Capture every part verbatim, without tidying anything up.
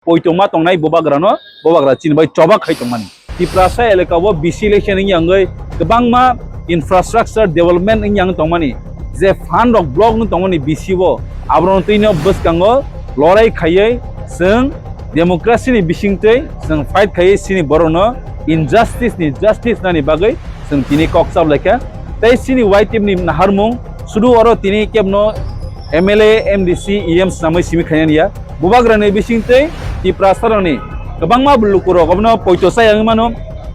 Poito ma tongnai bubagrano, bubagra chini bai choba khai tongmani. Tiprasa elaka o B C election wngya wngwi kwbangma infrastructure development wngya wng tongmani, je fund rok block wng tongmani B C o, aborok twino bwskango lorai khaiwi chwng democracy ni bisingtwi chwng fight khaiwi chini borokno injustice ni justice nani bagwi chwng tini kok chap laikha. Tei chini Y T F ni naharmung sudu oro tini kebno M L A, M D C, E M swnamwi simi khainani ya. Bubagrani bisingtwi Tiprasarokni kwbangma lukurok obono poito chaya wngwi mano.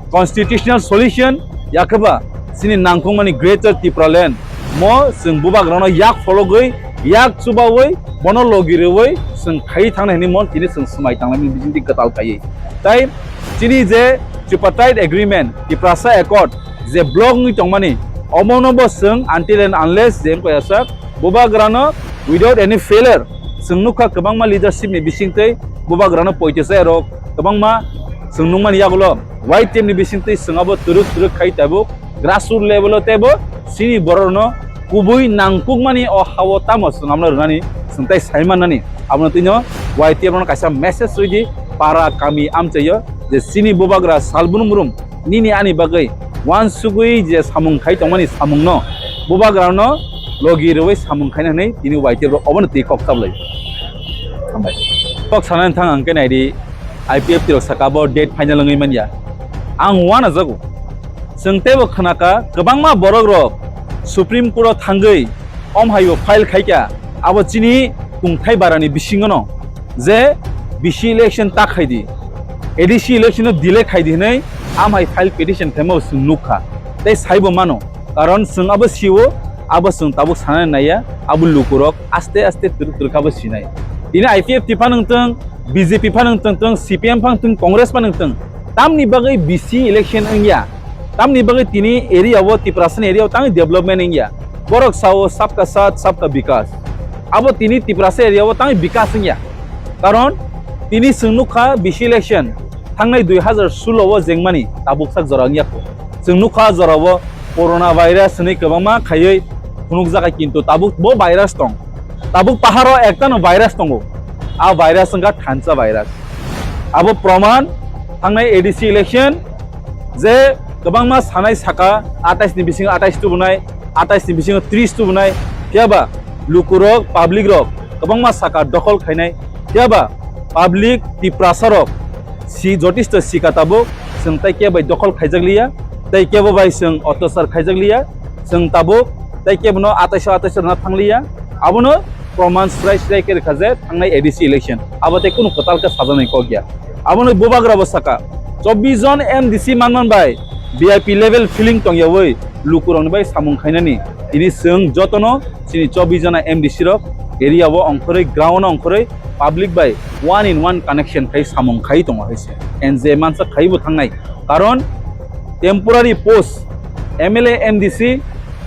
Constitutional solution yakheba chini nangkukmani Greater Tipraland mo chwng bubagrano yak phologwi, yak chubawi, bono logi rwwi chwng khaiwi thangnai hwnwi mo tini chwng swmai tanglaimani bisingtwi kwtal khaiwi. Tai chini je Tripartite Agreement, Tiprasa Accord, je block wngwi tongmani, omono bo chwng until and unless je wngkha sak bubagrano without any failure chwng nukha kwbangma leadership ni bisingtwi bubagrano poito chaya rok kwbangma chwng nukmani yagulo Y T F ni bisingtwi chwng abo twrwk twrwk khai tabuk grassroot level o teibo chini borokno kubui nangkukmani o hao tamo chwng amno rwnani chwng tai sai mannani. Abono twino Y T F no kaisa message rwidi para kami amchaio je chini bubagra salbrum brum nini ani bagwi uansugwi je samung khai tongmani samungno bubagrano logi rwwi samung khaina hwnwi tini Y T F rok obono twi kok chablai. Hambai. Kok sanani thang ang khe naidi I P F T rok saka bo date final wngwi manya. Ang uanajago. Chwng teibo khnaka kwbangma borok rok Supreme Court o thangwi om hai bo file khaikha abo chini kungthai barani bisingono je B C election ta khaidi, A D C election no delay khaidi hwnwi amhai file petition khaima bo chwng nukha tei saibo mano, karon chwng abo sio, abo chwng tabuk sanani naiya, abo lukurok aste aste twrwk twrwk abo sinai. Tini I P F T phano wngtwng, B J P phano wngtwng, C P M phano wngtwng, Congress phano wngtwng, tamni bagwi B C election wngya, tamni bagwi tini area o, Tiprasani area o tangwi development wngya. Borok sao sabka sat, sabka bikas. Abo tini Tiprasa area o tangwi bikas wngya. Karon tini chwng nukha B C election thangnai dui hazar sulo o jengmani tabuk sak jora wngya kho. Chwng nukha jora o corona virus hwnwi kwbangma khaiwi phunukjakha, kintu tabuk bo virus tong. Tabuk paharo ektano virus tongo. A virus wngkha thansa virus. Abo proman thangnai A D C election je kwbangma sanai saka atais ni bisingo atais tubunai, atais ni bisingo tris tubunai, phiyaba lukurok, public rok kwbangma saka dokhol khainai, phiyaba public Tiprasa rok si jotisto sika tabuk chwng tai kebo bai dokhol khaijak liya, tai kebo bai chwng otosar khaijak liya, chwng tabuk tai kebono atais o atais rwna thang liya. Abono proman srai srai khe rwkha je thangnai A D C election abo tei kunu kwtal khe sajaknai kok ya. Abono bubagra bo saka, chobbish jon M D C manman bai V I P level feeling tongyawi lukurokni bai samung khainani. Tini chwng jotono chini chobbish jona M D C rok area o ongkhorwi, ground o ongkhorwi public bai one in one connection khai samung khai tongo hai se. And je mansa khai bo thangnai. Karon temporary post M L A, M D C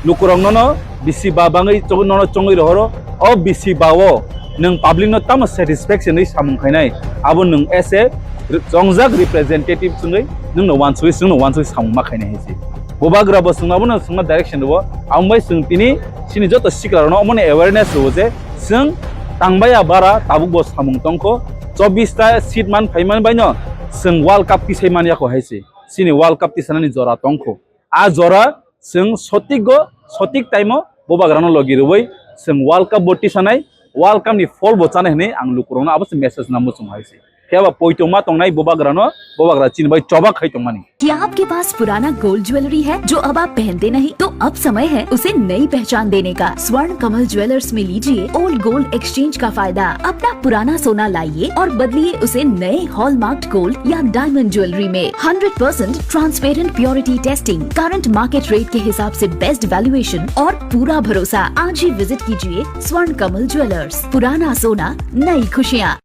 lukurok nono bisi ba bangwi chong-, nono chongwi rohoro. O bisi ba o nwng public no tamo satisfaction wi samung khainai, abo nwng as a re-, chongjak representative chwngwi nwngno wansugwi, chwngno wansugwi samung ma khainai hai se. Bubagra bo chwngno abono chwngno direction rwo, aboni bai chwng tini chini joto sikla rokno omono awareness rwo je chwng tangbaiya bara tabuk bo samung tongkho, chobbish ta seat man phaimani baino chwng World Cup tisai man yakho hai se. Chini World Cup tisanani jora tongkho. A jora chwng sotik go, sotik time o bubagrano logi rwwi chwng World Cup bo tisanai, World Cup ni phol bo chanai hwnwi ang lukurokno abo se message namo chwng hai se. Phiya ba poito ma tongnai bubagrano, bubagra chini bai choba khai tongmani. क्या आपके पास पुराना gold jewellery है जो अब आप पहनते नहीं? तो अब समय है उसे नई पहचान देने का। स्वर्ण कमल ज्वेलर्स में लीजिए ओल्ड गोल्ड एक्सचेंज का फायदा। अपना पुराना सोना लाइए और बदलिए उसे नए हॉलमार्क्ड गोल्ड या डायमंड ज्वेलरी में। Hundred percent transparent purity testing, current market rate के हिसाब से बेस्ट वैल्यूएशन और पूरा भरोसा। आज ही विजिट कीजिए स्वर्ण कमल ज्वेलर्स। पुराना सोना, नई खुशियाँ।